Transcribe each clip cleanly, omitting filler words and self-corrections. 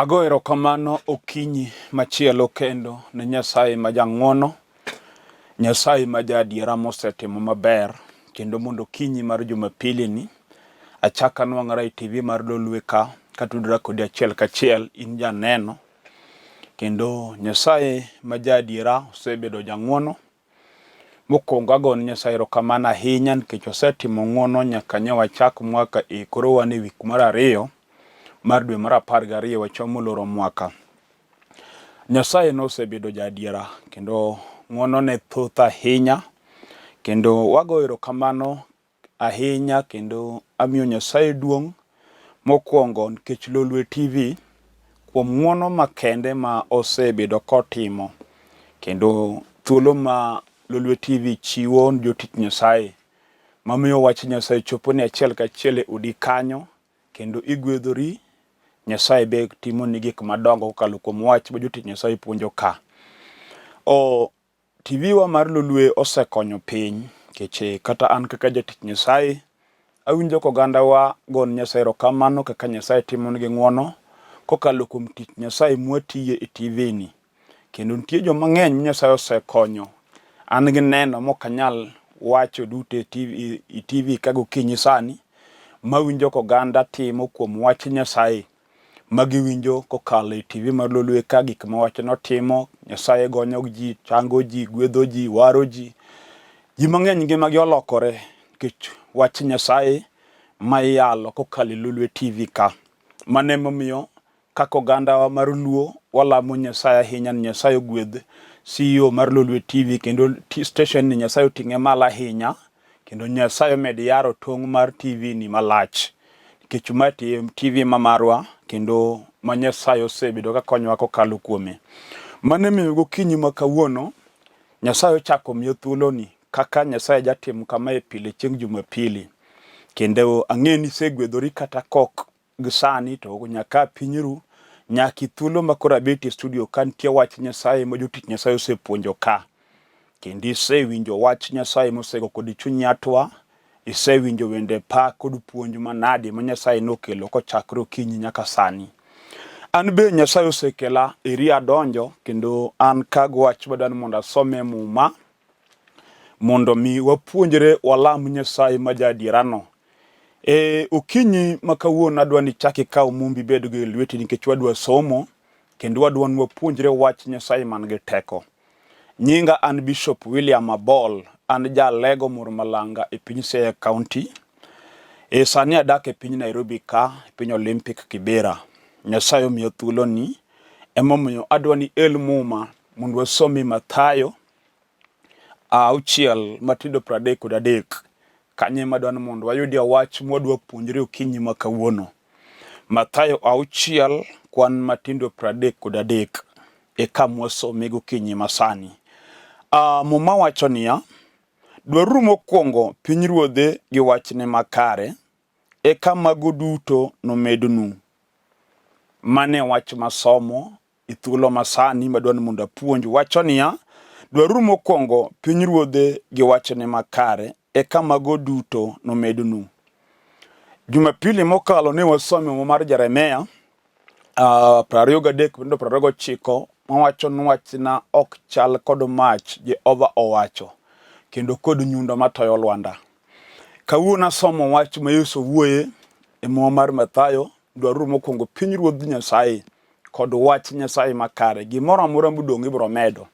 Ago erokamano okinyi machielo kendo ne Nyasaye ma jang'wono, Nyasaye ma jaadiera mosetimo maber kendo mondo okinyi mar Jumapili ni achak anwang'ra e TV mar Lolwe ka katudora kodi achiel kachiel in janeno kendo Nyasaye ma jaadiera osebedo jang'wono. Mokwongo agone Nyasaye erokamano ahinya nikech osetimo ng'wono nyaka ne wachak mwaka e koro wan e wik mar ariyo mar dwe mar 12 wachomo loro mwaka. Nyasaye nosebedo jaadiera kendo ng'wonone thoth ahinya kendo wago erokamano ahinya kendo amiyo Nyasaye duong' mokwongo nikech Lolwe TV kuom ng'wono makende ma osebedo kotimo kendo thuolo ma Lolwe TV chiwo ne jotich Nyasaye mamiyo wach Nyasaye chopo ni achiel kachiel e odi kanyo kendo igwedhori Nyasaye be timoni gik madongo kokalo kuom wach ma jotich Nyasaye puonjo ka. O TV wa mar Lolwe osekonyo piny nikech kata an kaka jatich Nyasaye awinjo ka ogandawa gone Nyasaye erokamano kaka Nyasaye timonegi ng'wono kokalo kuom tich Nyasaye mwatiye e TV ni. Kendo nitie joma ng'eny ma Nyasaye osekonyo. An gi neno mok anyal wacho duto e TV, e TV ka gokinyi sani mawinjo ka oganda timo kuom wach Nyasaye. ma giwinjo kokalo e TV mar Lolwe ka gik ma wachno timo, Nyasaye gonyo ji, chango ji, gwedho ji, waro ji. Ji mang'eny ngimagi olokore nikech wach Nyasaye ma iyalo kokalo e Lolwe TV ka. Mano emomiyo kaka ogandawa mar Luo walamo Nyasaye ahinya ni Nyasaye ogwedh CEO mar Lolwe TV kendo station ni Nyasaye oting'e malo ahinya kendo Nyasaye omed yaro tong' mar TV ni malach. Nikech ma TV ma marwa kendo ma Nyasaye osebedo ka konyowa kokalo kuome. Mano emomiyo gokinyi ma kawuono Nyasaye ochako miyo thuoloni kaka Nyasaye jatimo kamae pile chieng' Jumapili. Kendo ang'e ni isegwedhori kata kok gi sani to nyaka piny ru nyaka thuolo ma koro abet e studio ka nitie wach Nyasaye ma jotich Nyasaye osepuonjo ka. Kendo isewinjo wach Nyasaye mosego kod chunyi atwa, isewinjo wende pak kod puonj manadi ma Nyasaye nokelo kochakre okinyi nyaka sani. An be Nyasaye osekela eri adonjo kendo an ka gi wach madwaro ni mondo asom e muma mondo mi wapuonjre walam Nyasaye ma jaadierano. E okinyi ma kawuono adwa ni ichak ikaw mumbi ibedgo e lweti nikech wadwa somo kendo wadwa ni wapuonjre wach Nyasaye man gi teko. Nyinga an Bishop William Abol, an ja Alego Murmalanga e piny Siaya County. E sani adak e piny Nairobi ka, e piny Olympic Kibera. Nyasaye omiya thuoloni, emomiyo adwa ni el muma mondo wasom e Mathayo 6:33. Kanyo ema adwa ni mondo wayudie wach mwadwa puonjre okinyi ma kawuono. Mathayo 6:33 e kama wasome gokinyi masani. Muma wacho niya, dwaruru mokwongo pinyruodhe gi wachne makare, eka mago duto nomednu. Mano e wach masomo e thuolo masani madwa ni mondo apuonj. Wacho niya, dwaruru mokwongo pinyruodhe gi wachne makare, eka mago duto nomednu. Jumapili mokalo ne wasomo Muma mar Jeremia 23:29 mawacho ni wachna ok chal kod mach, Jehova owacho, kendo kod nyundo matoyo lwanda. Kawuono asomo wach ma Yesu owuoye e Muma mar Mathayo, dwaruru mokwongo pinyruodh Nyasaye kod wach Nyasaye makare, gimoro amora modong' ibiro medo.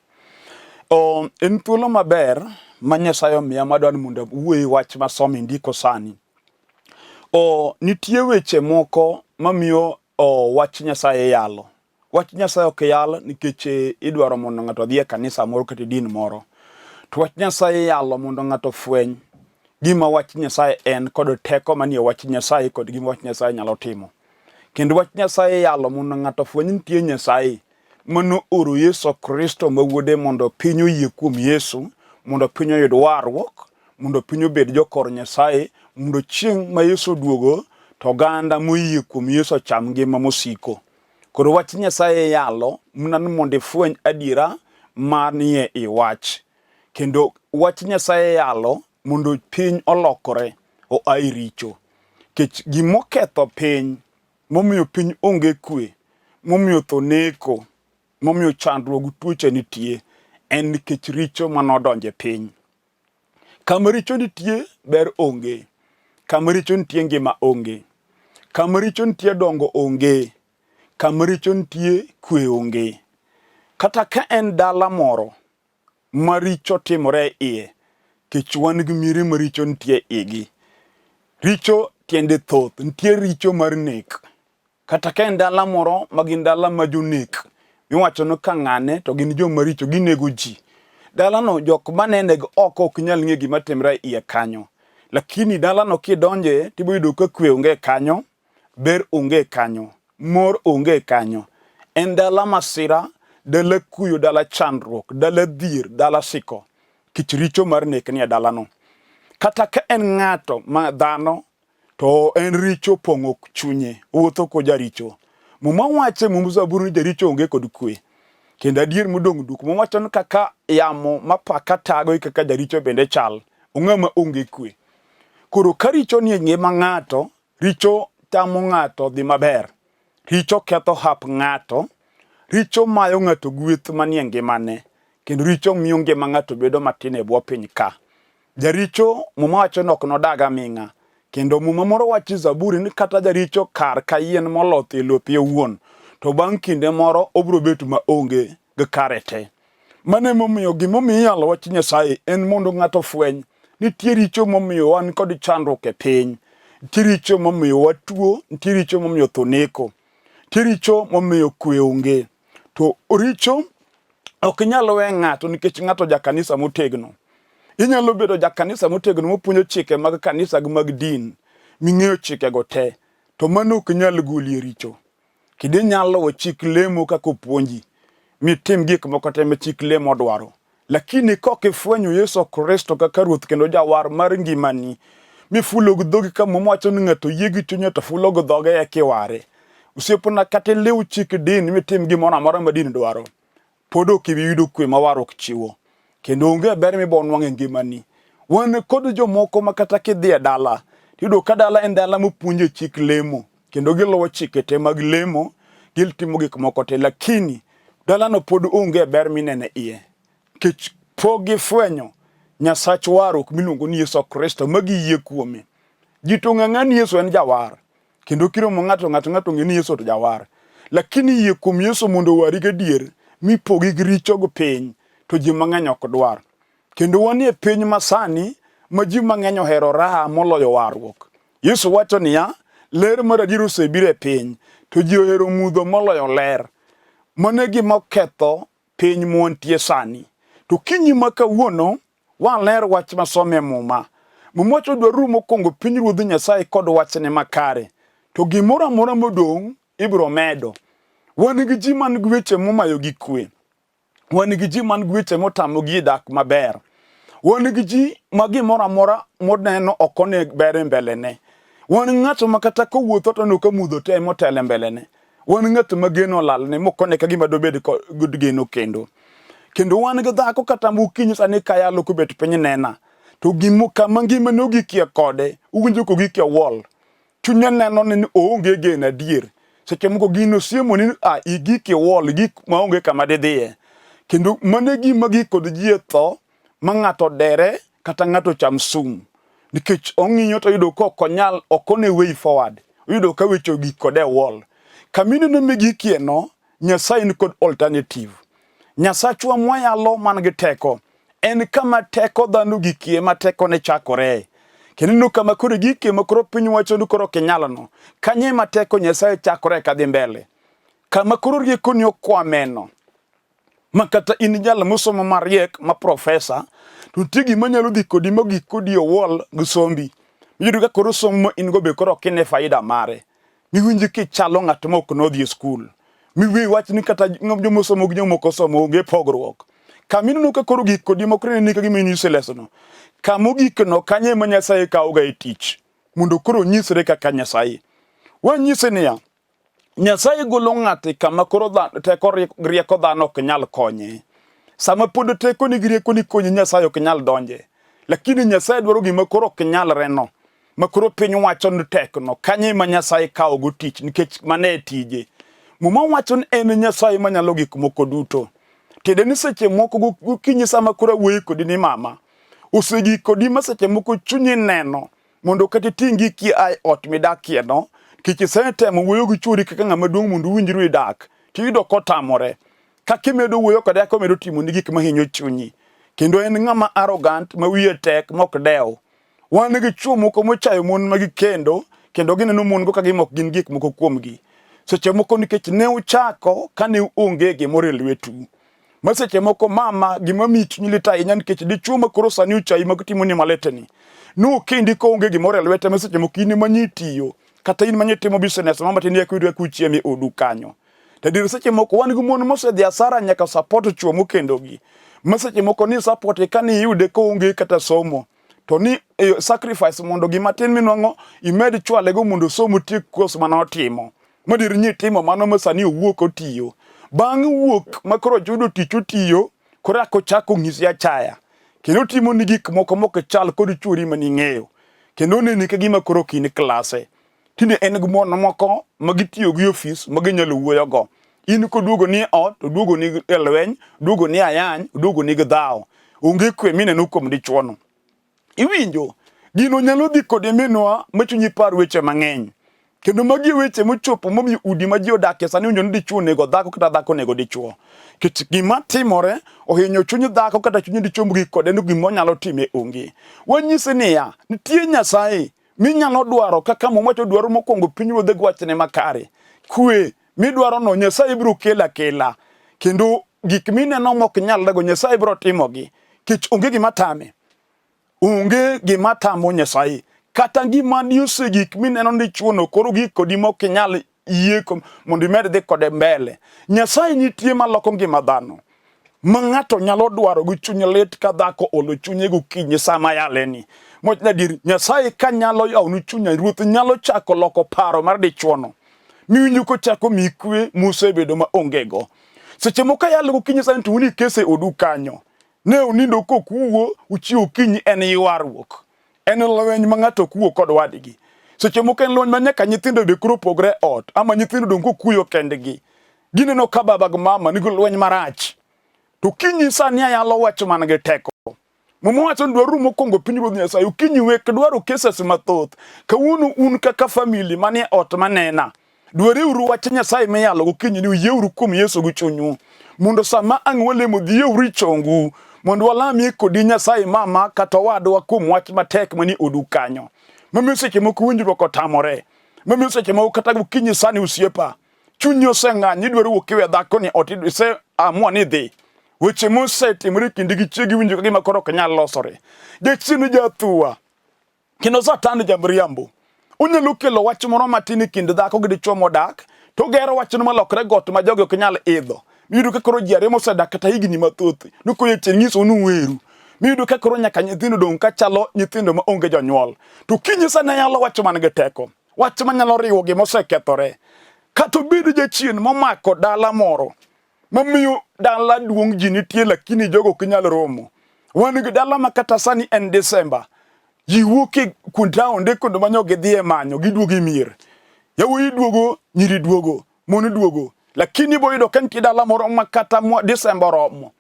O, en thuolo maber ma Nyasaye omiya madwa ni mondo awuoye wach masomo e ndiko sani. O, nitie weche moko mamiyo o, wach Nyasaye yalo. Wach Nyasaye ok yal nikech idwaro mondo ng'ato odhi e kanisa moro kata e din moro. To wach Nyasaye yalo mondo ng'ato ofweny gima wach Nyasaye en kod teko manie wach Nyasaye kod gima wach Nyasaye nyalo timo. Kendo wach Nyasaye yalo mondo ng'ato ofweny nitie Nyasaye mano oro Yesu Kristo ma wuode mondo piny oyie kuom Yesu, mondo piny oyud warruok, mondo piny obed jokor Nyasaye, mondo chieng' ma Yesu oduogo to oganda moyie kuom Yesu ocham ngima mosiko. Koro wach Nyasaye yalo mana ni mondo ifweny adiera manie i wach. Kendo wach Nyasaye yalo mondo piny olokore oa e richo. Nikech gimoketho piny momiyo piny onge kwe, momiyo tho neko, momiyo chandruok gi tuoche nitie, en nikech richo mane odonjo e piny. Kama richo nitie, ber onge. Kama richo nitie, ngima onge. Kama richo nitie, dongo onge. Kama richo nitie, kwe onge. Kata ka en dala moro ma richo timore e iye, kech wan gi miere ma richo nitie e igi. Richo tiende thoth. Nitie richo mar nek. Kata ka en dala moro ma gin dala ma jonek, miwacho ni ka ng'ane to gin joma richo, ginego ji. Dalano jok manene gi oko ok nyal ng'e gima timre e iye kanyo. Lakini dalano kidonje tibiro yudo ka kwe onge kanyo, ber onge kanyo, mor onge kanyo. En dala masira, dala kuyo, dala chandruok, dala dhier, dala siko. Kech richo mar nek nie dalano. Kata ka en ng'ato ma dhano to en richo opong'o chunye, owuotho ko jaricho. Muma wacho e Mumb Zaburi ni jaricho onge kod kwe. Kendo adier modong' duk, Muma wacho ni kaka yamo mapaka tago e kaka jaricho bende chal, ong'ama onge kwe. Koro ka richo nie ngima ng'ato, richo tamo ng'ato dhi maber. Richo ketho hap ng'ato, richo mayo ng'ato gweth manie ngimane, kendo richo miyo ngima ng'ato bedo matin e bwo piny ka. Jaricho, Muma wacho ni ok nodag aming'a. Kendo Muma moro wacho e Zaburi ni kata jaricho kar ka yien moloth e lope owuon, to bang' kinde moro obiro bet ma onge gi kare te. Mano emomiyo gimomiyo iyalo wach Nyasaye en mondo ng'ato ofweny nitie richo momiyo wan kod chandruok e piny, nitie richo momiyo watuo, nitie richo momiyo tho neko, nitie richo momiyo kwe onge. To richo ok inyal we ng'ato nikech ng'ato ja kanisa motegno. Inyalo bedo ja kanisa motegno mopuonjo chike mag kanisa gi mag din, ming'eyo chikego te, to mano ok nyal goli e richo. Kendo inyalo luwo chik lemo kaka opuonji, mitim gik moko te ma chik lemo dwaro. Lakini kok ifwenyo Yesu Kristo kaka Ruoth kendo Jawar mar ngimani, mifulo gi dhogi ka Muma wacho ni ng'ato yie gi chunye to fulo gi dhoge eka iware. Osiepna kata iliw chik din mitim gimoro amora ma din dwaro, pod ok ibi yudo kwe ma warruok chiwo. Kendo onge ber mibo nwang'o e ngimani. Wan kod jomoko ma kata kidhi e dala, tiyudo ka dala en dala mopuonje chik lemo, kendo giluwo chike te mag lemo, gitimo gik moko te, lakini dalano pod onge ber minene iye. Nikech pok gifwenyo Nyasach warruok miluongo ni Yesu Kristo ma giyie kuome. Ji to ng'e ni Yesu en jawar, kendo kiromo ng'ato ng'ato ng'ato ng'e ni Yesu to jawar. Lakini yie kuom Yesu mondo owari gadier mipogi gi richo gi piny to ji mang'eny ok dwar. Kendo wanie piny masani ma ji mang'eny ohero raha moloyo warruok. Yesu wacho niya, ler mar adier osebiro e piny, to ji ohero mudho moloyo ler. Mano e gima oketho piny mwantie sani. To kinyi ma kawuono waler wach masomo e Muma. Muma wacho dwaruru mokwongo pinyruodh Nyasaye kod wachne makare, to gimoro amora modong' ibiro medo. Wan gi ji man gi weche momayo gi kwe. Wan gi ji man gi weche motamogi e dak maber. Wan gi ji ma gimoro amora moneno ok one ber e mbelene. Wan ng'ato ma kata kowuotho to oneno ka mudho te motelo e mbelene. Wan ng'at ma geno olalne mok one ka gima dobed kod geno kendo. Kendo wan gi dhako kata mokinyi sani kayalo kobet piny nena. To gimo kama ngimane ogikie kode, uwinjo kogikie wall. Chunye neno ni oonge geno adier. Seche moko gino siemo ni a igik e wall, igik maonge kama didhiye. Kendo mano e gima gik kod ji e tho ma ng'ato dere kata ng'ato cham sum. Nikech ong'iyo to oyudo ka ok onyal, ok one way forward. Oyudo ka weche ogik kode e wall. Kama ineno migikie no, Nyasaye ni kod alternative. Nyasachwa mwayalo man gi teko en kama teko dhano gikie ma tekone chakore. Kendo ineno kama koro gikie ma koro piny wacho ni koro ok inyalno. Kanyo ema teko Nyasaye chakore kadhi mbele. Kama koro riekoni okwameno ma kata in jal mosomo mariek ma profesa to nitie gima nyalo dhi kodi ma gik kodi e wall gi sombi. Miyudo ka koro somo ma in go be koro ok ine faida mare. Miwinj kichalo ng'at ma ok nodhi e skul. Miwi wach ni kata joma osomo gi joma ok osomo onge pogruok. Kama ineno ka koro gik kodi moko neni ka gima in useless no. Kama ogik no kanyo ema Nyasaye kawoga e tich mondo koro onyisre kaka Nyasaye. Wanyise niya, Nyasaye golo ng'ato e kama koro teko rieko dhano ok nyal konye. Sama pod tekoni gi riekoni konyi Nyasaye ok nyal donje. Lakini Nyasaye dwaro gima koro ok nyalre no. Ma koro piny wacho ni tekno. Kanyo ema Nyasaye kawogo tich nikech mano e tije. Muma wacho ni en Nyasaye manyalo gik moko duto. Tiende ni seche moko gokinyi sama koro awuoyo kodi ni mama, osegik kodi ma seche moko chunyi neno mondo kata iting' giki a e ot midakie no, nikech isetemo wuoyo gi chwori kaka ng'ama duong' mondo uwinjru idak, tiyudo kotamore. Kaka imedo wuoyo kode kaka omedo timoni gik mahinyo chunyi. Kendo en ng'ama arrogant ma wiye tek mok dew. Wan gi chwo moko mochayo mon ma gikendo kendo gineno mon go ka gima ok gin gik moko kuomgi. Seche moko nikech ne uchako kane onge gimoro e lwetu. Ma seche moko mama gima miyi chunyi lit ahinya nikech dichwo ma koro sani ochayi ma timoni maletni. Nokendi koonge gimoro e lwete ma seche moko in ema nitiyo kata in ma nitimo business ma matin eka iyud kaka uchiemo e odu kanyo. To adier seche moko wan gi mon mosedhi asara nyaka support chwo mokendogi. Ma seche moko ni support ka ni iyude koonge kata somo. To ni e, sacrifice mondo gima tin minwang'o imed chwalego mondo osom otiek course mane otimo. Madier ni timo mano ma sani owuok otiyo. Bang' wuok ma koro oyudo tich otiyo, koro eka ochako ng'isi achaya. Kendo otimo ni gik moko mok chal kod chuori mane ing'eyo. Kendo oneni ka gima koro ok in klase. Tinde en gi mon moko ma gitiyo gi ofis ma ginyalo wuoyogo. In koduogo ni e ot, oduogo ni e lweny, oduogo ni ayany, oduogo ni gi dhawo. Onge kwe mineno kuom dichuono. Iwinjo? Gino nyalo dhi kode minwa ma chunyi par weche mang'eny. Kendo magi e weche mochopo momiyo udi ma ji odakie sani winjo ni dichuo onego dhako kata dhako onego dichuo. Nikech gima timore ohinyo chuny dhako kata chuny dichuo mogik kode ni gima onyalo time onge. Wanyise niya, nitie Nyasaye minyalo dwaro kaka Muma wacho dwaro mokwongo pinyruodhe gi wachne makare. Kwe midwarono Nyasaye biro kelo akela kendo gik mineno mok nyalrego Nyasaye biro timogi nikech onge gima tame. Onge gima tamo Nyasaye. Kata ngimani osegik mineno ni chuono koro gik kodi mok inyal yie mondo imed dhi kode mbele. Nyasaye nitie maloko ngima dhano. Ma ng'ato nyalo dwaro gi chuny lit ka dhako olo chunye gokinyi sama yaleni. Moch adier, Nyasaye ka nyalo yawonu chunya, Ruoth nyalo chako loko paro mar dichuono. Miwinjo kochako miyi kwe musebedo ma ongego. Seche moko ayalo gokinyi sani to un ikese odu kanyo. Ne unindo kok uwuo, uchiew okinyi en ywaruok. En lweny ma ng'ato ok wuo kod wadgi. Seche moko en lweny ma nyaka nyithindo be koro pogre ot, ama nyithindo dong' kokuyo kendgi. Gineno ka baba gi mama nigi lweny marach. To kinyisa ni ayalo wach man gi teko. Muma wacho ni dwaruru mokwongo pinyruodh Nyasaye. Okinyi wek dwaro cases mathoth. Kawuono un kaka family manie ot manena. Dwareuru wach Nyasaye miyalo gokinyi ni uyieuru kuom Yesu gi chunyu. Mondo sama ang' walemo dhieuru e chongu mondo walamie kodi Nyasaye mama kata owadwa kuom wach matek manie odu kanyo. Mamiyo seche moko winjruok otamore. Mamiyo seche moko kata gokinyi sani osiepa chunyi oseng'anyo idwaro wuok iwe dhakoni ot ise amua ni idhi. Weche mosetimore e kindi gi chiegi winjo ka gima koro ok nyal losore. Jachien jathuwa Kendo Satan jamriambo. Onyalo kelo wach moro matin e kind dhako gi dichwo modak, to ogero wachno malokre got ma jogi ok nyal idho. Miyudo ka koro ji ariyo mosedak kata higni mathoth, nokoyo chieng' nyiso ni uweru. Miyudo ka koro nyaka nyithindo dong' ka chalo nyithindo ma onge jonyuol. To kinyisa ne yalo wach man gi teko, wach manyalo riwo gima osekethore. Kata obed jachien momako dala moro, mamiyo dala duong' ji nitie lakini jogo ok nyal romo. Wan gi dala ma kata sani en Desemba, ji wuok e kuond taonde kuonde ma nyo gidhi e manyo, giduogo e mier. Yawuoyi duogo, nyiri duogo, mon duogo. Lakini ibo yudo ka nitie dala moro ma kata Desemba oromo,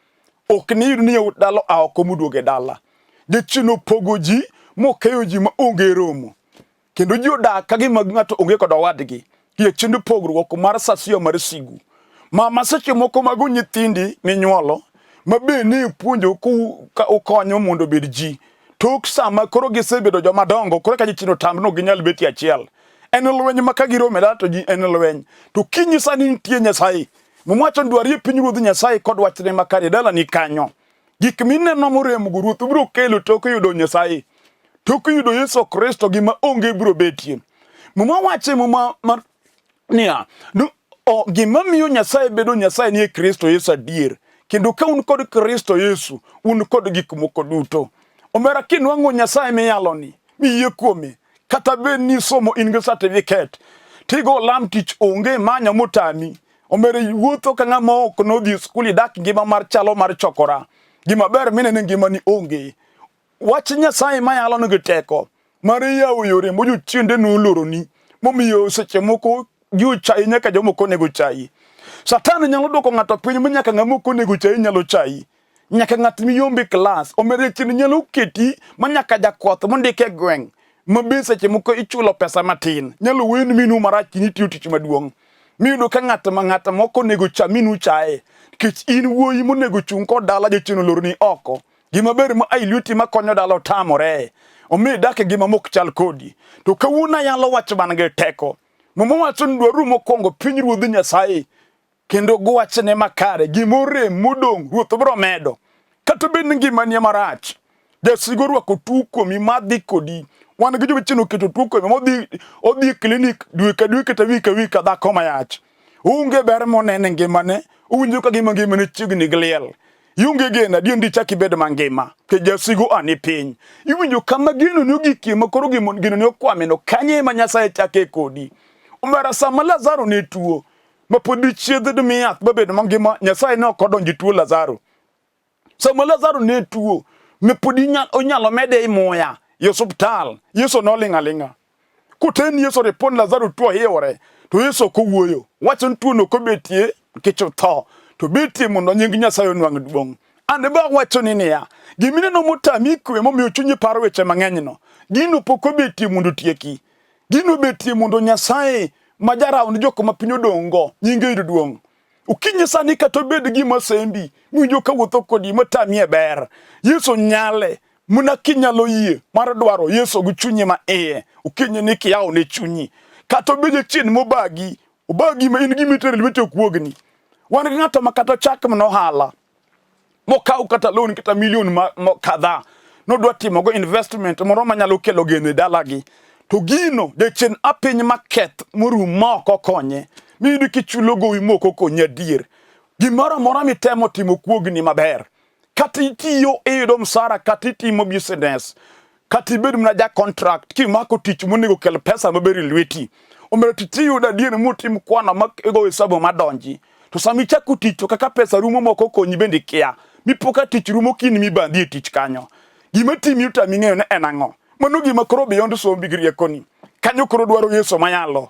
ok niyud ni yawuot dala oa oko moduogo e dala. Jachien opogo ji mokeyo ji ma onge romo. Kendo ji odak ka gima ng'ato onge kod owadgi. Jachien pogruok mar sasio mar sigu. Mama seche moko mago nyithindi minyuolo ma be ne ipuonjo ka ukonyo mondo obed ji. Tok sama koro gisebedo joma dongo koro ka jachien otamre no ginyal betie achiel. En lweny ma ka giromo e dala to ji en lweny. To kinyisa ni nitie Nyasaye, Muma wacho ni dwarie pinyruodh Nyasaye kod wachne makare e dalani kanyo. Gik mineno moremgo Ruoth biro kelo tok yudo Nyasaye. Tok yudo Yesu Kristo gima onge biro betie. Muma wacho e Muma mar niya, gima miyo Nyasaye bedo Nyasaye ni e Kristo Yesu adier. Kendo ka un kod Kristo Yesu, un kod gik moko duto. Omera kinwang'o Nyasaye miyaloni, miyie kuome, kata bed ni somo in gi certificate, tigo lam tich onge manyo motami. Omera iwuotho ka ng'ama ok nodhi e skul idak ngima mar chalo mar chokora. Gima ber minene ngimani onge. Wach Nyasaye mayalo nigi teko mar yawo yore ma jochiende noloroni momiyo seche moko ji ochayi nyaka joma ok onego chayi. Satan nyalo duoko ng'ato piny ma nyaka ng'ama ok onego chayi nyalo chayi. Nyaka ng'at miyombe klas, omera chien nyalo keti ma nyaka jakwath mondik e gweng' ma be seche moko ichulo pesa matin nyalo weni minu marach ni itiyo tich maduong' miyudo ka ng'at ma ng'at moko onego cha minu chaye nikech in wuoyi monego chung' kod dala jachien olorni oko. Gima ber ma ai lweti ma konyo dala otamore. Omiyo idak e ngima mok chal kodi. To kawuono ayalo wach man gi teko. Muma wacho ni dwaruru mokwongo piny ruodh Nyasaye kendo gwachne makare. Gima orem modong' ruoth biro medo. Kata bed ni ngimani ema rach, jasigu orwako tuo kuomi ma dhi kodi. Wan gi joma chien oketo tuo kuomi modhi odhi e klinik dwe ka dwe kata wik ka wik ka dhako mayach. Onge ber moneno e ngimane, owinjo ka gima ngimane chiegni gi liel. Ionge geno adier ndi chak ibed mangima ke jasigu ani piny. Iwinjo kama geno ni ogikie ma koro geno ni okwame no kanye ema Nyasaye chake kodi. Omera sama Lazaro ne tuo ma pod dichiedh dimi yath babed mangima Nyasaye ne ok odonjo e tuo Lazaro. Sama Lazaro ne tuo ne pod onyalo mede i muya e osuptal Yesu noling' aling'a. Koten Yesu repon Lazaro tuo hiwore to Yesu ok owuoyo. Wacho ni tuono ok obetie nikech otho to betie mondo nying Nyasaye onwang' duong'. An be awacho ni niya, gimineno motami kwe momiyo chunyi paro weche mang'enyno, gino pok obetie mondo otieki. Gino obetie mondo Nyasaye ma jarawo ni jok ma piny odong' go nyinge oyud duong'. Okinyi sani kata obed gima sembi miwinjo ka wuotho kodi matami e ber. Yesu nyale mana kinyalo yie mar dwaro Yesu gi chunyi ma iye. Okinyi ni kiyawo ne chunyi. Kata obed jachien mobagi, obagi ma in gima itero lweti ok wuogni. Wan gi ng'ato ma kata chak mana ohala mokaw kata loan kata milion ma, ma kadhaa nodwa timogo investment moro manyalo kelo geno e dalagi to gino jachien a piny maketh morum ma ok okonye miyudo kichulo gowi ma ok okonyi adier gimoro amora mitemo timo kuogni maber kata itiyo iyudo msara kata itimo business kata ibed mana ja contract kimako tich monego kel pesa maber e lweti omiyo tich iyudo adier motim kwano ma igo hesabu madonji to sama ichako tich to kaka pesa rumo moko konyi bende ikia mipo ka tich rumo kiny mibandhi e tich kanyo gima timi otami ng'eyo ni en ang'o mano gima koro beyond sombi gi riekoni kanyo koro dwaro Yesu mayalo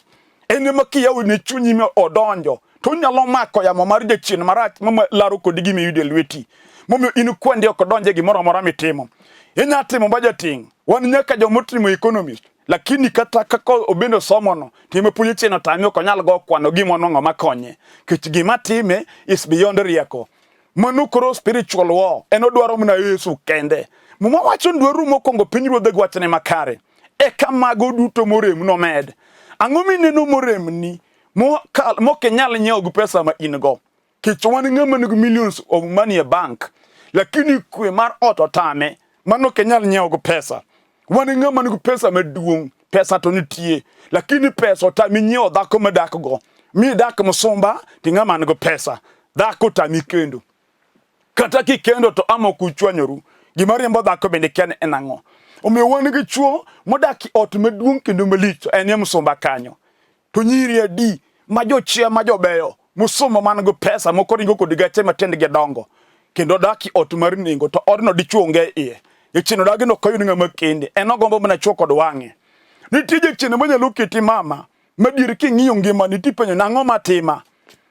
en ema kiyawo ne chunyi mi odonjo to onyalo mako yamo mar jachien marach ma laro kodi gima iyudo e lweti momiyo in kwendi ok donje gimoro amora mitimo inya timo ba jating' wan nyaka joma otimo economist lakini kata kaka obendo somono timo puonjo chien otame ok onyal go kwano gima onwang'o makonye nikech gima time is beyond rieko mano koro spiritual war en odwaro mana Yesu kende muma wacho ni dwaruru mokwongo pinyruodhe gi wachne makare eka mago duto morem nomed ang'o mineno moremni mok inyal nyiewo gi pesa ma in go kech wan ng'ama nigi millions of money e bank lakini kwe mar ot otame mano ok inyal nyiewo gi pesa wan ng'ama nigi pesa maduong' pesa to nitie lakini pesa otami nyiewo dhako madak go mi dak msumba to ng'ama nigi pesa dhako otami kendo kata kikendo to ama ok uchwanyoru gima riembo dhako bende kia ni en ang'o omiyo wan gi chuo modak e ot maduong' kendo malich to en e msumba kanyo to nyiri adi ma jochia ma jobeyo mosomo man gi pesa moko ringo kod gache ma tiendgi dongo kendo dak e ot mar nengo to odno dichuo onge e iye jachien odagi no koyud ng'ama kende en ogombo mana chuo kod wang'e nitie jachien manyalo keti mama madier king'iyo ngimani tipenjo nang'o matima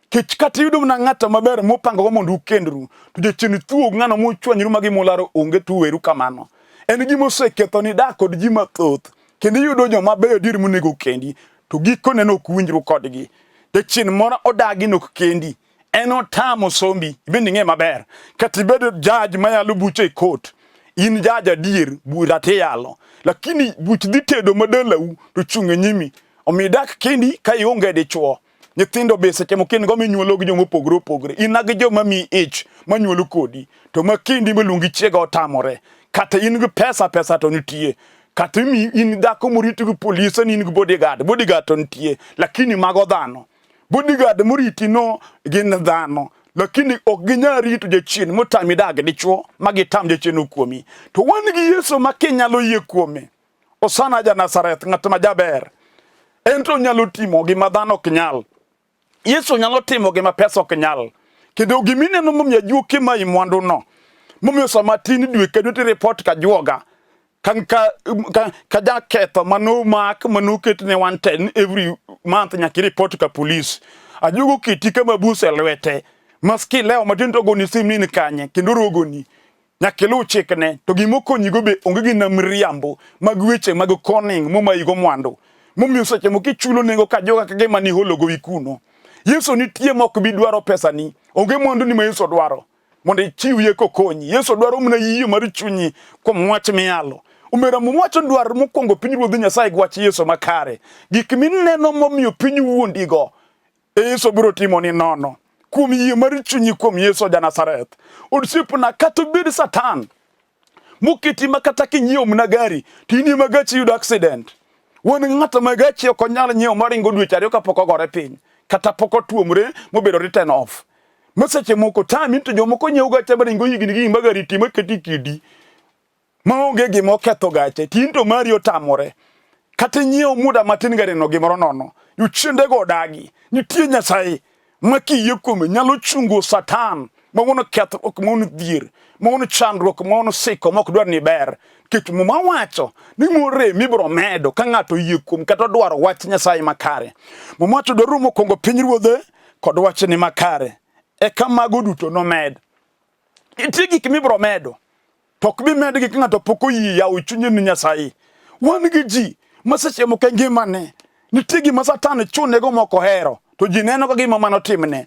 kech kata iyudo mana ng'ato maber mupangogo mondo ukendru to jachien thuog ng'ano muchwanyru ma gimularo onge to uweru kamano en gima oseketho ni dak kod ji mathoth kendo iyudo joma beyo adier monego kendi to gikone ne ok uwinjru kodgi jachien moro odagi nok kendi en otamo sombi ibende ing'e maber kata ibedo jaj mayalo buche e kot in jaj adier bura tiyalo lakini buch dhi tedo madalau to chung' e nyimi omiyo idak kendi ka ionge dichuo nyithindo be seche moko in go minyuolo gi joma opogore opogore in gi joma mi ich manyuolo kodi to ma kendi maluongi chiega otamore kata in gi pesa pesa to nitie kata in dhako moriti gi polise ni in gi bodyguard bodyguard to nitie lakini mago dhano bodyguard moriti no gin dhano lakini ok ginyal rito jachien motami dag dichuo ma gitam jachien kuomi to wan gi Yesu ma kinyalo yie kuome Osana ja Nazareth ng'at ma jaber en to onyalo timo gima dhano ok nyal Yesu nyalo timo gima pesa ok nyal kendo gimineno momiyo ajuoke mayi mwanduno momiyo sama tin dwe ka dwe to report ka juoga. Ka, ka, ka, ka jaketho manomak manoket ne 110 every month nyaka iripot ka police. Ajuoga oketi ka mabus e lwete. Maski lewo matin to ogoni sim ni in kanye kendo orogoni. Nyaka iluw chikne to gima okonyigo be onge gi miriambo mag weche mag conning momayigo mwandu. Momiyo seche moko ichulo nengo ka joga ka gima niholo gowi kuno. Yesu nitie ma ok bi dwaro pesani. Onge mwanduni ma Yesu dwaro mondo ichiwie kokonyi. Yesu dwaro mana yie mar chunyi kuom wach miyalo. Omera Muma wacho dwar mokwongo pinyruodh Nyasaye gi wach Yesu makare. Gik mineno momiyo piny wuondigo e Yesu biro timoni nono. Kuom yie mar chunyi kuom Yesu ja Nazareth. Osiepna kata obed Satan moketi ma kata kinyiewo mana gari to in ema gachi yudo accident. Wan ng'ato ma gachi ok onyal nyiewo maringo dweche ariyo kapok ogore piny kata pok otuomre mobedo written off. Ma seche moko tami to jomoko nyiewo gache maringo higni gi ma gari ti maketi kidi maonge gima oketho gache to in to mari otamore. Kata inyiewo muda matin garino gimoro nono. Jochiendego odagi. Nitie Nyasaye ma kiyie kuome nyalo chungo Satan ma wuon kethruok, ma wuon dhier, ma wuon chandruok, ma wuon siko ma ok dwar ni ber. Nikech Muma wacho ni morem ibiro medo ka ng'ato oyie kuom kata odwaro wach Nyasaye makare. Muma wacho dwaruru mokwongo pinyruodhe kod wachne makare, eka mago duto nomed. Nitie gik mibiro medo to ok bi medgi ka ng'ato pok oyie yawo chunye ni Nyasaye. Wan gi ji ma seche moko e ngimane nitie gima Satan chunego mok ohero to ji neno ka gima mano timne.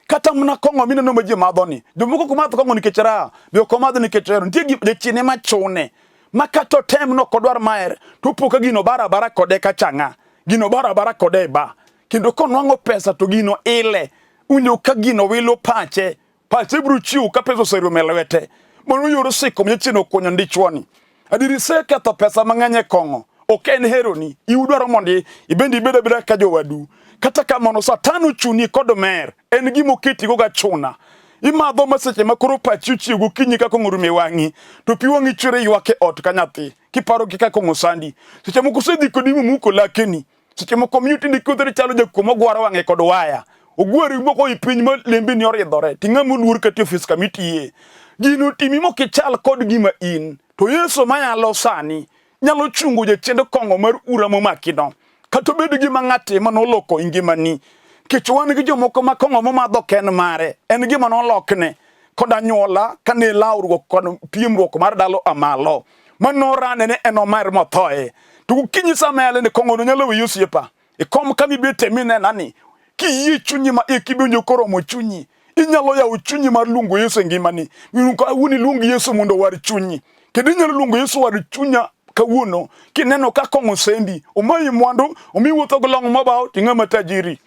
Kata mana kong'o mineno ma ji madho ni, jomoko ok madh kong'o nikech raha, be ok omadh nikech ohero. Nitie jachien ema chune ma kata otem ni ok odwar maer to opo ka gino bara abara kode ka chang'a, gino bara abara kode e ba. Kendo konwang'o pesa to gino ile, winjo ka gino wilo pache Pache biro chiwo ka pesa oserumo e lwete. Mano yor siko ma jachien okonyo ndichwoni. Adier iseketho pesa mang'eny e kong'o. Ok en heroni. Iudwaro mondo ibende ibed abeda ka jowadu. Kata kamano Satan ochuni kod mer. En gima oketigo gachuna. Imadho ma seche ma koro pachi ochiew gokinyi ka kong'o orumo e wang'i, to pi wang'i chwer ywak e ot ka nyathi, kiparo kaka kong'o sandi. Seche moko osedhi kodi momuko lakeni. Seche moko miyo tinde kothere chalo jakuo mogwaro wang'e kod waya. Ogwari moko i piny ma lembi ni oridhore. Ti ng'ama oluor kata e ofis kama itiye. Gino timi mok ichal kod gima in. To Yesu mayalo sani nyalo chungo jachiend kong'o mar ura momakino. Kata obed gima ng'at ema noloko i ngimani. Nikech wan gi jomoko ma kong'o momadho ok en mare. En gima nolokne kod anyuola kane lawruok kod piemruok mar dalo amalo. Mano rane ni en omer mothoe. To gokinyi sama yale ni kong'ono nyalo weyi osiepa. Ikom kama ibete minena ni kiyie chunyi ma iye kiwinjo koromo chunyi. Inyalo yawo chunyi mar luongo Yesu e ngimani. Kawuono iluong Yesu mondo owar chunyi. Kendo inyalo luongo Yesu owar chunya kawuono kineno ka kong'o sembi, omayi mwandu, omiyi wuotho gi long' mobaw to ing'ama tajiri.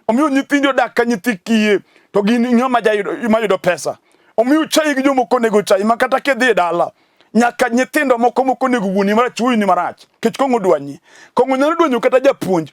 Omiyo nyithindi odak ka nyithi kiye to gin ng'ama jayudo mayudo pesa. Omiyo chayi gi jomoko onego chayi ma kata kidhi e dala nyaka nyithindo moko moko onego wuoni marach wuoyini marach nikech kong'o dwanyi. Kong'o nyalo dwanyo kata japuonj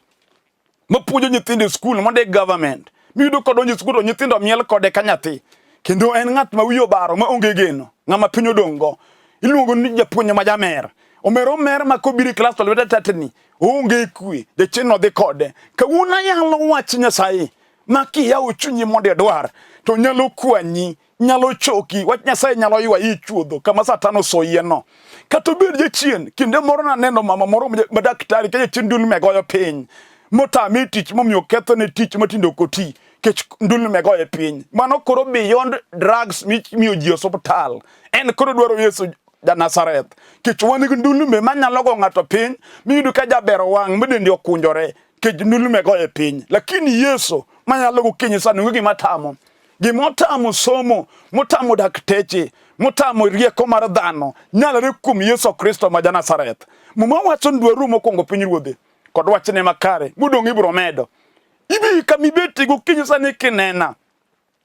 mapuonjo nyithindo e skul mondik government miyudo kodonjo e skul to nyithindo miel kode ka nyathi kendo en ng'at ma wiye obaro ma onge geno ng'ama piny odong' go iluongo ni japuonj ma jamer omer omer ma kobiro e klas to lwete tetni oonge kwe jachien nodhi kode kawuono ayalo wach Nyasaye ma kiyawo chunyi mondo idwar to nyalo kwanyi nyalo choki wach Nyasaye nyalo ywayi e chuodho kama Satan osoyieno kata obed jachien kinde moro naneno mama moro ma daktari ka jachien ndulme goyo piny motame e tich momiyo okethone tich matinde ok oti kech ndulme goye piny mano koro beyond drugs mimiyo ji osuptal en koro dwaro Yesu ja Nazareth kech wan gi ndulme manyalo go ng'ato piny miyudo ka jaber wang' ma dende okunjore kech ndulme goye piny lakini Yesu manyalo gokinyi sani onge gima tamo Gima otamo somo, motamo dakteche, motamo rieko mar dhano nyalore kuom Yesu Kristo ma ja-Nazareth. Muma wacho ni dwaruru mokwongo pinyruodhe kod wachne makare, modong' ibiro medo. Ibi kama ibetie gokinyi sani kinena,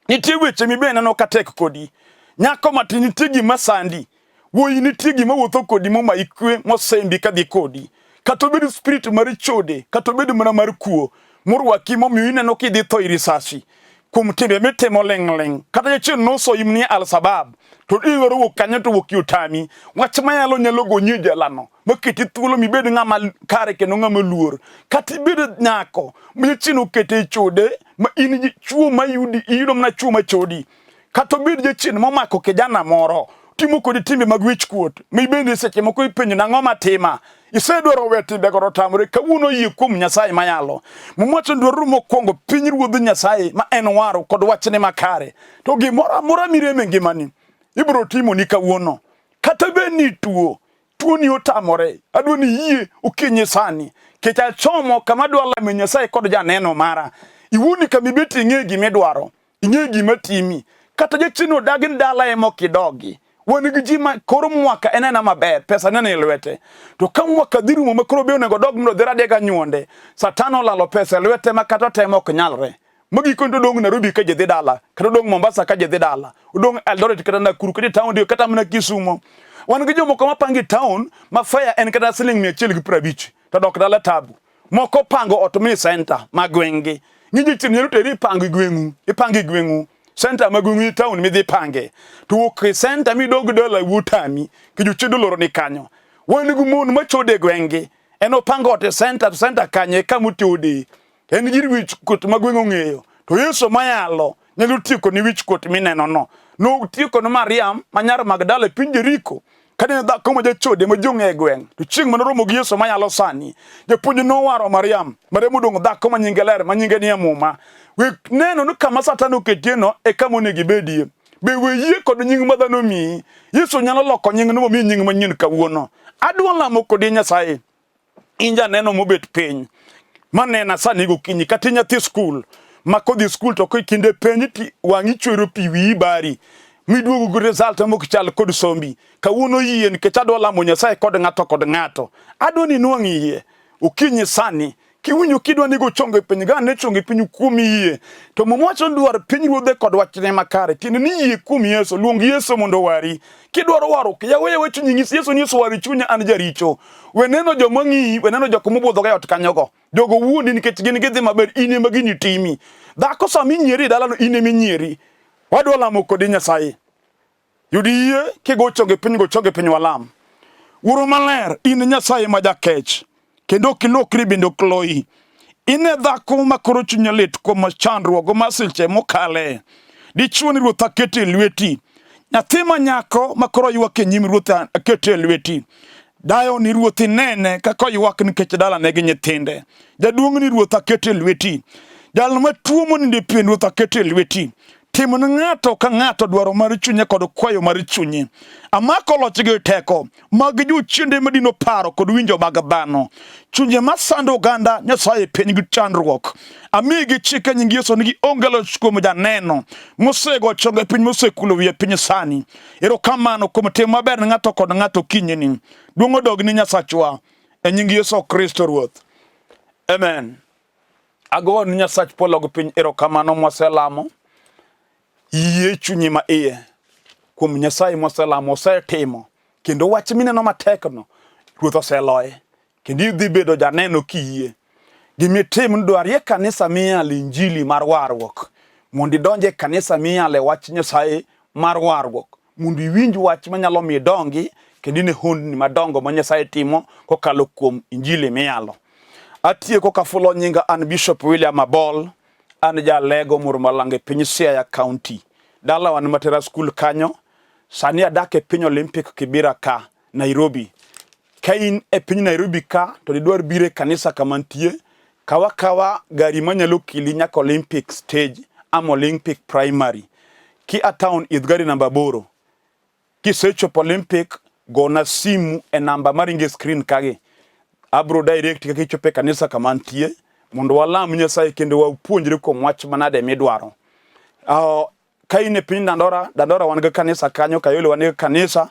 nitie weche mibe neno ka tek kodi. Nyako matin nitie gima sandi, Wuoyi nitie gima wuotho kodi momayi kwe mosembi kadhi kodi. Kata obed spirit mar chode, kata obed mana mar kuo, morwaki momiyo ineno kidhi tho irisasi kuom timbe mitimo ling'ling'. Kata jachien nosoyi manie Al-Shabaab, to idwaro wuok kanyo to wuok otami. Wach mayalo nyalo gonyi e jelano, maketi thuolo mibed ng'ama kare kendo ng'ama luor. Kata ibed nyako ma jachien okete e chode, ma in chuo mayudi, iyudo mana chuo machodi. Kata obed jachien momako kijana moro, Otimo kodi timbe mag wichkuot ma ibende seche moko ipenjo nang'o matima. Isedwaro we timbego to otamore. Kawuono yie kuom Nyasaye mayalo. Muma wacho ni dwaruru mokwongo piny ruodh Nyasaye ma en waro kod wachne makare. To gimoro amora mirem e ngimani ibiro timoni kawuono. Kata bed ni ituo, tuoni otamore, adwa ni yie okinyi sani. Kech achomo kama adwa lame Nyasaye kod janeno mara. Iwuoni kama ibet ing'e gima idwaro. Ing'e gima timi. Kata jachien odagi ni dala ema ok idogi. Wan gi ji ma koro mwaka en aena maber, pesa nene e lwete. To ka mwaka dhi rumo ma koro be onego odog mondo odhi radiega nyuonde, Satan olalo pesa e lwete ma kata otemo ok nyalre. Magiko to odong' Nairobi ka ji dhi dala, kata odong' Mombasa ka ji dhi dala, odong' Eldoret kata Nakuru kata e taon kata mana Kisumo. Wan gi jomoko mapango e taon ma fare en kata siling 150 to dok dala tabu. Moko pango ot mi center ma gweng'gi. Ng'i jachien nyalo teri ipango e gweng'u, ipango e gweng'u. Center ma gweng'u e town midhi pange. To wuok e center midog dala utami, ki jochiende oloro ni kanyo. Wan gi mon machode e gweng'gi. En opango ot e center, to center kanye e kama otode. En gir wich kuot ma gweng' ong'eyo. To Yesu mayalo nyalo tieko ni wich kuot mineno no. Notieko ne Mariam ma nyar Magdala e piny Jeriko. Kane dhako ma jachode ma jong'e e gweng', to chieng' mane oromo gi Yesu mayalo sani, japuonj nowaro Mariam. Mariam odong' dhako ma nyinge ler, ma nyinge nie Muma. We neno ni kama Satan oketieno e kama onego ibedie. Be we yie kod nying ma dhano omiyi. Yesu nyalo loko nyingno momiyi nying manyien kawuono. Adwa lamo kodi Nyasaye. In janeno mobet piny manena sani gokinyi kata nyathi skul ma kodhi skul to kinde penj ti wang'i chwero pi wiyi bari miduogo gi result mok chal kod sombi. Kawuono yie nikech adwa lamo Nyasaye kod ng'ato kod ng'ato. Adwa ni inwang' yie okinyi sani kiwinjo kidwa ni go chonge piny gane chonge piny kuom yie to Muma wacho ni dwar piny ruodhe kod wachne makare tiende ni yie kuom Yesu luong Yesu mondo owari kidwaro warruok yawe yawe chunyi nyis Yesu ni Yesu wari chunya an jaricho we neno joma ng'iyi we neno jok mobudhoga e ot kanyogo jogo wuondi nikech gin gidhi maber in ema gini timi dhako sama inyieri e dalano in ema inyieri wadwa lamo kodi Nyasaye Yud yie kigo chonge piny go chonge piny walam. Wuoro maler, in Nyasaye ma jakech, kendo ok ilokri bende ok loyi. In e dhako ma koro chunye lit kuom chandruok masiche mokale. Dichwo ni Ruoth aketo e lweti. Nyathi ma nyako ma koro ywak e nyim Ruoth aketo e lweti. Dayo ni Ruoth inene kaka oywak nikech dalane gi nyithinde. Jaduong' ni Ruoth aketo e lweti. Jal matuo monindo e pien Ruoth aketo e lweti. Timo ne ng'ato ka ng'ato dwaro mar chunye kod kwayo mar chunye. Amako loch gi teko mag jochiende madino paro kod winjo mag dhano. Chunje masando oganda Nyasaye piny gi chandruok. Amigi chik e nying Yesu ni gionge loch kuom janeno mosego chonge piny mosekulo wiye piny sani. Erokamano kuom tim maber ne ng'ato kod ng'ato kinyini. Duong' odog ni Nyasachwa e nying Yesu Kristo Ruoth. Amen. Ago ni Nyasach polo gi piny erokamano mwaselamo. Yie chunyi ma iye kuom Nyasaye mwaselamo osetimo kendo wach mineno matekno Ruoth oseloye kendo idhi bedo janeno kiyie. Gimitim dwarie kanisa miyale injili mar warruok mondo idonj e kanisa miyale wach Nyasaye mar warruok mondo iwinj wach manyalo miyo idongi kendo ine hondni madongo ma Nyasaye timo kokalo kuom injili miyalo. Atieko kafulo nyinga an Bishop William Abol, an jalego Murmalang e piny Siaya County. Dalawa ni Matera School kanyo, sani adak e piny Olympic Kibera ka, Nairobi. Ka in e piny Nairobi ka to didwar biro e kanisa kama nitie, kaw akawa gari manyalo keli nyaka Olympic stage ama Olympic Primary. Kia town idh gari namba 8. Kisechopo Olympic, gona simu e namba maringo e screen kagi. Abro direct kaka ichopo e kanisa kama antie mondo walam Nyasaye kendo wapuonjre kuom wach manade midwaro. Ka in e piny Dandora, Dandora wan gi kanisa kanyo, Kayole wan gi kanisa,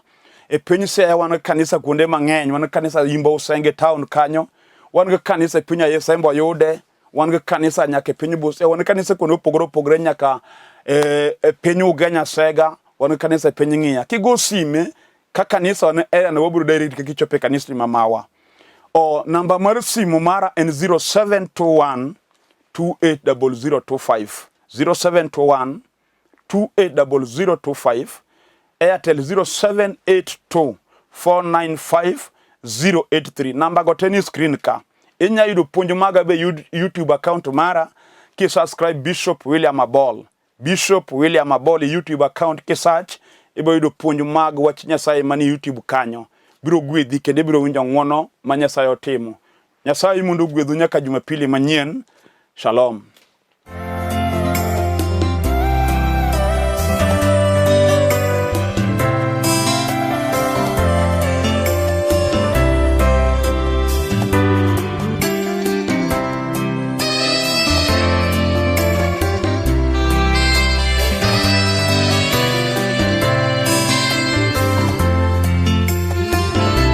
e piny Siaya wan gi kanisa kuonde mang'eny, wan gi kanisa Imbo Usenge town kanyo, wan gi kanisa e piny Ayesembo Oyude, wan gi kanisa nyaka e piny Busia, wan gi kanisa kuonde mopogore opogore nyaka e piny Ugenya Sega, wan gi kanisa e piny Ng'iya. Kigo sime ka kanisa wan e area no wabiro direct kaka ichopo e kanisni ma mawa. O namba mar simu mara en 0721 280025 0721 280025 Airtel 0782 495 083 namba go te ni screen ka inya yudo puonj maga be YouTube account mara ki subscribe Bishop William Abol Bishop William Abol e YouTube account ki search Ibiro yudo puonj mag wach Nyasaye manie YouTube kanyo. Biro gwedhi kendo ibiro winjo ng'wono ma Nyasaye otimo. Nyasaye mondo ogwedhu nyaka Jumapili manyien. Shalom.